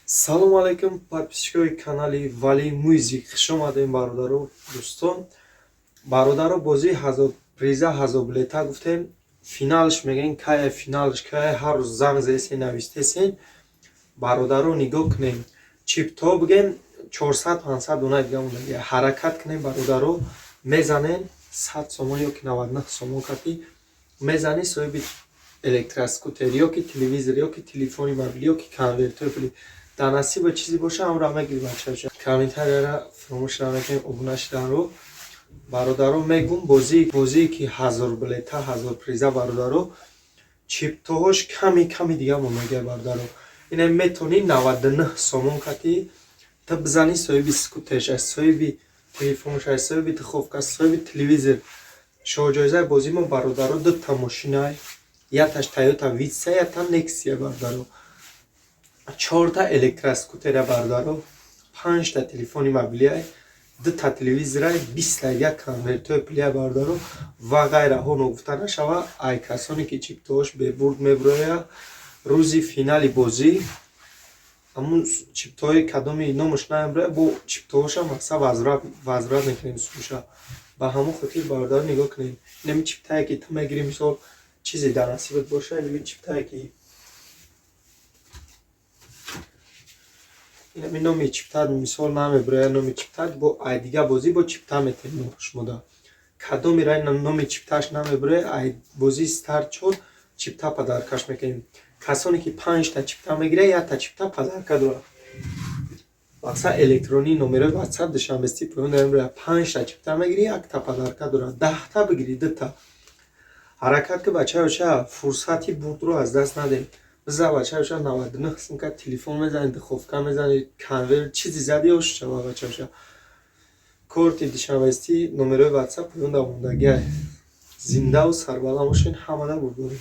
Салому алайкум, подписчикои канали Вали Мюзик. Хуш омадем, бародаро, дӯстон. Бародаро, бозии ҳазор приза, ҳазор билета гуфтем. Финалш мегӯем, кая финалш, кая? Ҳар рӯз занг зесен, навистесен. Бародаро, нигоҳ кунем. Чипто бигем, 400 500 дона дига мондагия. Ҳаракат кунем, бародаро, мезанем 100 сомон ёки 99 сомон кати мезанӣ, соҳиби электроскутер ёки телевизор ёки телефони мобилӣ ёки конвертҳои пулӣ. Дар насиба чизе боша, ҳамро мегирӣ, бачаҳо. Комментарияра фаромӯш намекунем, обуна шуданро. Бародаро, мегум, бозие ки ҳазор билета, ҳазор приза, бародаро, чиптоҳош ками ками дига мондагия, бародаро. Ина метавонӣ 99 сомон кати ту бизанӣ, соҳиби скутер шавӣ, соҳиби телефон шавӣ, соҳиби духовка, соҳиби телевизор. Шоҳҷоизаи бозии мо, бародаро, дута мошинай: якташ Тойота Витса, якта Нексия, бародаро, чорта электроскутера, бародаро, панҷта телефони мобилиай, дута телевизорай, 20-та як конвертҳои пулия, бародаро, ва ғайраҳо. Ногуфта нашава, ай касоне ки чиптоҳош бебурд мебурояд, рӯзи финали бозӣ ҳамун чиптоҳои кадоми номаш намебурояд, бо чиптоҳошам мақсад возврат мекунем сумша. Ба ҳамон хотир, бародаро, нигоҳ кунед, инами чиптае ки ту мегирӣ, мисол, чизе дар насибат боша, инами чиптае ки инами номи чиптат, мисол, намебурояд номи чиптат, бо ай дига бозӣ бо чипта метавонем шумода. Кадоми рай номи чиптааш намебурояд, ай бозии Старт чор чипта подаркаш мекунем. Касоне ки панҷта чипта мегирад, якта чипта подарка дорад. Мақсад, электронии номерои Ватсап Душанбести поён дарем. Панҷта чипта мегирӣ, якта подарка дорад, 10-та бигирӣ, дута. Ҳаракат ки, бачаёша, фурсати бурдро аз даст надем. Биза, бачаёша, 99 сумка телефон мезанӣ, духовка мезанӣ, конверт, чизи зади ош шава, бачаёша. Корти Душанбести, номерои Ватсап поён дар мондагиай. Зиндаву сарбаланд бошед, ҳамада бурдорем.